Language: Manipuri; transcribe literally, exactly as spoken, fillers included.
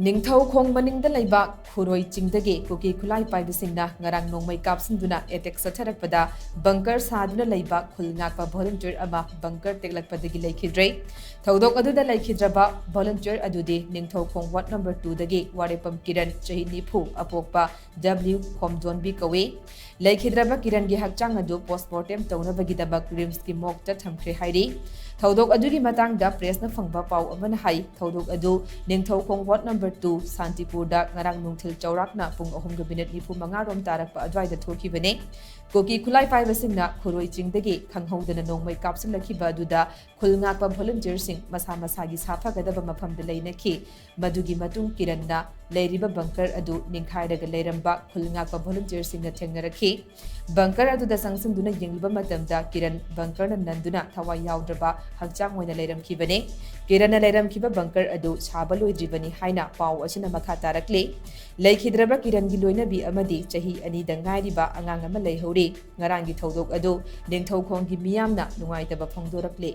ꯅꯤꯡꯊꯧꯈꯣꯡ ꯃꯅꯤꯡꯗ ꯂꯩꯕ ꯈꯨꯔꯣꯏ ꯆꯤꯡꯗꯒꯤ ꯀꯨꯀꯤ ꯈꯨꯠꯂꯥꯏ ꯄꯥꯏꯕꯁꯤꯡꯅ ꯉꯔꯥꯡ ꯅꯣꯡꯃꯩ ꯀꯥꯞꯁꯤꯟꯗꯨꯅ ꯑꯦꯇꯦꯛ ꯆꯠꯊꯔꯛꯄꯗ ꯕꯪꯀꯔ ꯁꯥꯗꯨꯅ ꯂꯩꯕ ꯈꯨꯜ ꯉꯥꯛꯄ ꯚꯣꯂꯨꯟꯇꯤꯌꯔ ꯑꯃ ꯕꯪꯀꯔ ꯇꯦꯛꯂꯛꯄꯗꯒꯤ ꯂꯩꯈꯤꯗ꯭ꯔꯦ꯫ ꯊꯧꯗꯣꯛ ꯑꯗꯨꯗ ꯂꯩꯈꯤꯗ꯭ꯔꯕ ꯚꯣꯂꯨꯟꯇꯤꯌꯔ ꯑꯗꯨꯗꯤ ꯅꯤꯡꯊꯧꯈꯣꯡ ꯋꯥꯔꯗ ꯅꯝꯕꯔ ꯇꯨꯗꯒꯤ ꯋꯥꯔꯦꯄꯝ ꯀꯤꯔꯟ, ꯆꯍꯤ ꯅꯤꯐꯨ, ꯑꯄꯣꯛꯄ ꯗꯕ꯭ꯂꯤꯎ ꯈꯣꯝꯗꯣꯟꯕꯤ ꯀꯧꯏ꯫ ꯂꯩꯈꯤꯗ꯭ꯔꯕ ꯀꯤꯔꯟꯒꯤ ꯍꯛꯆꯥꯡ ꯑꯗꯨ ꯄꯣꯁꯃꯣꯔꯇꯦꯝ ꯇꯧꯅꯕꯒꯤꯗꯃꯛ ꯔꯤꯝꯁꯀꯤ ꯃꯣꯔꯒꯇ ꯊꯝꯈ꯭ꯔꯦ ꯍꯥꯏꯔꯤ꯫ ꯊꯧꯗꯣꯛ ꯑꯗꯨꯒꯤ ꯃꯇꯥꯡꯗ ꯄ꯭ꯔꯦꯁꯅ ꯐꯪꯕ ꯄꯥꯎ ꯑꯃꯅ ꯍꯥꯏ, ꯊꯧꯗꯣꯛ ꯑꯗꯨ ꯅꯤꯡꯊꯧꯈꯣꯡ ꯋꯥꯔꯗ ꯅꯝꯕꯔ ꯇꯨ ꯁꯥꯟꯇꯤꯄꯨꯔꯗ ꯉꯔꯥꯡ ꯅꯨꯡꯊꯤꯜ ꯆꯥꯎꯔꯥꯛꯅ ꯄꯨꯡ ꯑꯍꯨꯝꯒ ꯃꯤꯅꯤꯠ ꯅꯤꯐꯨ ꯃꯉꯥ ꯔꯣꯝ ꯇꯥꯔꯛꯄ ꯑꯗꯨꯋꯥꯏꯗ ꯊꯣꯛꯈꯤꯕꯅꯤ꯫ ꯀꯨꯀꯤ ꯈꯨꯠꯂꯥꯏ ꯄꯥꯏꯕꯁꯤꯡꯅ ꯈꯨꯔꯣꯏ ꯆꯤꯡꯗꯒꯤ ꯈꯪꯍꯧꯗꯅ ꯅꯣꯡꯃꯩ ꯀꯥꯞꯁꯤꯜꯂꯛꯈꯤꯕ ꯑꯗꯨꯗ ꯈꯨꯜ ꯉꯥꯛꯄ ꯚꯣꯂꯨꯟꯇꯤꯌꯔꯁꯤꯡ ꯃꯁꯥ ꯃꯁꯥꯒꯤ ꯁꯥꯐꯒꯗꯕ ꯃꯐꯝꯗ ꯂꯩꯅꯈꯤ꯫ ꯃꯗꯨꯒꯤ ꯃꯇꯨꯡ ꯀꯤꯔꯟꯅ ꯂꯩꯔꯤꯕ ꯕꯪꯀꯔ ꯑꯗꯨ ꯅꯤꯡꯈꯥꯏꯔꯒ ꯂꯩꯔꯝꯕ ꯈꯨꯜ ꯉꯥꯛꯄ ꯚꯣꯂꯨꯟꯇꯤꯌꯔꯁꯤꯡꯅ ꯊꯦꯡꯅꯔꯛꯈꯤ꯫ ꯕꯪꯀꯔ ꯑꯗꯨꯗ ꯆꯪꯁꯤꯟꯗꯨꯅ ꯌꯦꯡꯂꯨꯕ ꯃꯇꯝꯗ ꯀꯤꯔꯟ ꯕꯪꯀꯔꯅ ꯅꯟꯗꯨꯅ ꯊꯋꯥꯏ ꯌꯥꯎꯗ꯭ꯔꯕ ꯍꯛꯆꯥꯡ ꯑꯣꯏꯅ ꯂꯩꯔꯝꯈꯤꯕꯅꯤ꯫ ꯀꯤꯔꯟꯅ ꯂꯩꯔꯝꯈꯤꯕ ꯕꯪꯀꯔ ꯑꯗꯨ ꯁꯥꯕ ꯂꯣꯏꯗ꯭ꯔꯤꯕꯅꯤ ꯍꯥꯏꯅ ꯄꯥꯎ ꯑꯁꯤꯅ ꯃꯈꯥ ꯇꯥꯔꯛꯂꯤ꯫ ꯂꯩꯈꯤꯗ꯭ꯔꯕ ꯀꯤꯔꯟꯒꯤ ꯂꯣꯏꯅꯕꯤ ꯑꯃꯗꯤ ꯆꯍꯤ ꯑꯅꯤꯗ ꯉꯥꯏꯔꯤꯕ ꯑꯉꯥꯡ ꯑꯃ ꯂꯩꯍꯧꯔꯤ꯫ ꯉꯔꯥꯡꯒꯤ ꯊꯧꯗꯣꯛ ꯑꯗꯨ ꯅꯤꯡꯊꯧꯈꯣꯡꯒꯤ ꯃꯤꯌꯥꯝꯅ ꯅꯨꯡꯉꯥꯏꯇꯕ ꯐꯣꯡꯗꯣꯔꯛꯂꯤ꯫